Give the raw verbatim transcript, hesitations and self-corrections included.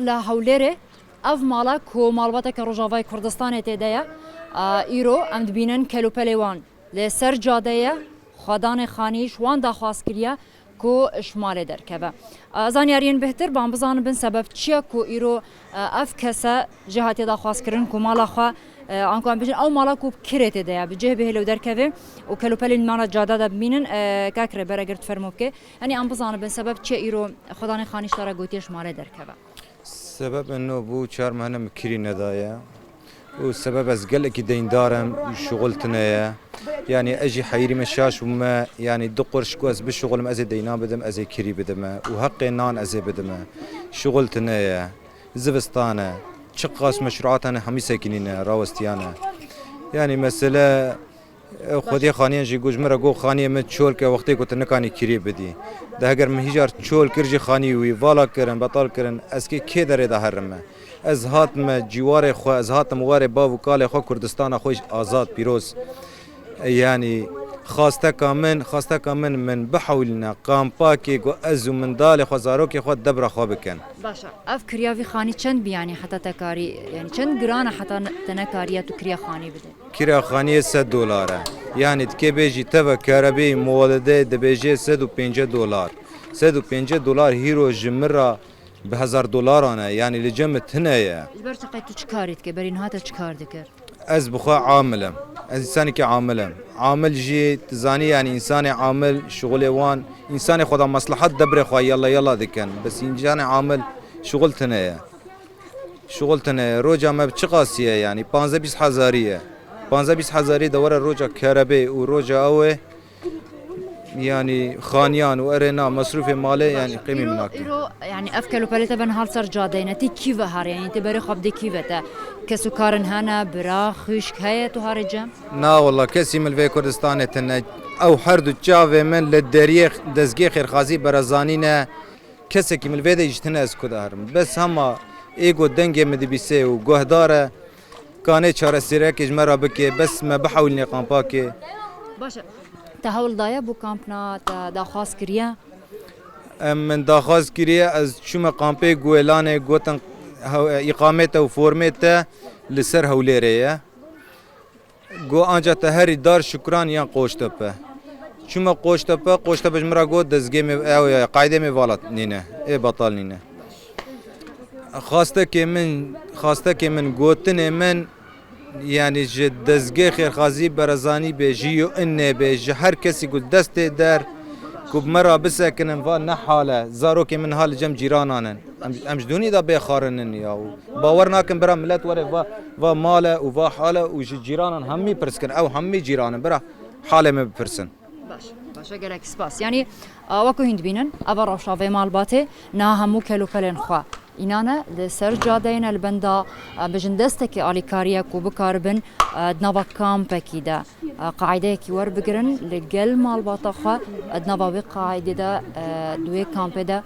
Li Hewlêrê ev mala ku malbateke Rojavayê Kurdistanê tê de ye, a, îro em dibînin kelûpelê wan li ser cadê ye, xwedanê xanî ji wan daxwaz kiriye ku ji malê derkeve. A, zanyariyên bêhtir ban bizanibin sebeb çi ye ku îro, a, ev kese jê hatiye daxwazkirin ku mala xwe, a, anku em bêjin ew mala ku kirê tê de ye, bi cih bihêle û derkeve û kelûpelên mala cade de bimînin, a, kak Rêber eger tu fermo bike. Yanî em bizanibin sebeb çi ye îro xwedanê xanî ji te re gotiye ji malê derkeve. Sebeb eno bû, çar mehine min kirî nedaye. Û sebeb ez gelekî deyndar im û şixul tune ye. Yanî ez jî heyirî me şaş bûme, yanî du qurş ku ez bişixulim, ez ê deyna bidim, ez ê kirî bidime. Û heqê nan ez ê bidime. Şixul tune ye. Zivistan e. Çiqas meşruatan hemî sekinîne, rawestiyane. Yanî mesele Ew xwediyê xaniyên jî got, ji min re got, "Xaniyê min çol ke, wextê ku tu nikanî kirî bidî." De heger min hîjar çol kir jî xanî wî vala kirin, betal kirin, ez kê kê derê de herime? Ez hatime cîwarê xwe, ez hatim warê bav û kalê xwe, Kurdistana xwe azad, pîroz. Yanî xasteka min, xasteka min, min bihewlîne kampakê ku ez û mindalê xwe, zarokê xwe debra xwe bikin. Baş e. Ev kiriya vî xanî çend bî, yanî heta te karî, yanî çend giran e heta te nekariye tu kiriya xanî bidî? Kira xaniyê sed dolar e. Yanî dikê bêjî teve kerebeyê muwalede dibêje sed û pêncî dolar. Sed û pêncî dolar hîro ji min re bi hezar dolaran e. Yanî li cem min tune ye. Ji ber çi qey tu çi karî dikê? Berî niha te çi kar dikir? Ez bi xwe amil im. Ez însanekî amil im. Amil jî, tu zanî, yanî însanê amil, şixulê wan, însanê xwe da meslehet debrê xwe yalla yalla dikin. Bes însanê amil şixul tune ye. Şixul tune ye. Roja me bi çiqasî ye, yanî panzdeh bîst hezarî ye. Panzdeh bîst hezarî de were roja kerebê û roja ew ê, yanî xaniyan û erê na mesrûfê malê, yanî qîmî min nake. Îro, yanî ev kelûpelê te ben hal ser cadeyê ne, tê kî ve harê, yanî tê berê xwe bidê kî ve te? Kes û karin hene, bira, xwişk heye tu harê cem? Na walla, kesî min li vê Kurdistanê tune. Ew her du çavê min li deriyê dezgê xêrxazî berezanî ne. Kesekî min li vê de jî tune ez ku diherim. Bes hema ê ku dengê min dibîse û guhdar e, kanê çareseriyekê ji me re bike, bes me bihewlînê kampakê. Baş e. Te hewl daye bo kampna, te daxwaz kiriye? Em, min daxwaz kiriye, ez çûme kampê Guêlanê, gotin hew-, îqamê te û formê te li ser Hewlêrê ye. Got, anca te herî dar Şukran yan Qoçtepe. Çûme Qoçtepe, Qoçtepe ji min re got, dezgê me, ew ya, qaydê me vala nîne, ê betal nîne. Xastekê min, xastekê min, gotinê min, yanî ji dezgê xêrxazî berezanî bê, ji yo inê bê, ji her kesî ku destê der, ku bi me re bisekinin, va ne hal e, zarokê min ha li cem cîranan in. Em, em ji dûnî de bê xwarinin ya û bawer nakin bira millet were va, va mal e û va hal e û ji cîranan hemî pirs kin. Ew hemî cîran in, bira halê me bipirsin. Baş, baş e, gelek spas. Yanî, a, wekî hûn dibînin, eva rewşa vê malbatê niha hemû kelûpelên xwe înane li ser cadeyê ne, li benda, a, bijin destekê alîkarî ye ku bikaribin, a, di nava kampekî de, a, qaîdeyekî werbigirin, li gel malbata xwe, a, di nava wê qaîdê de, a, di wê kampê de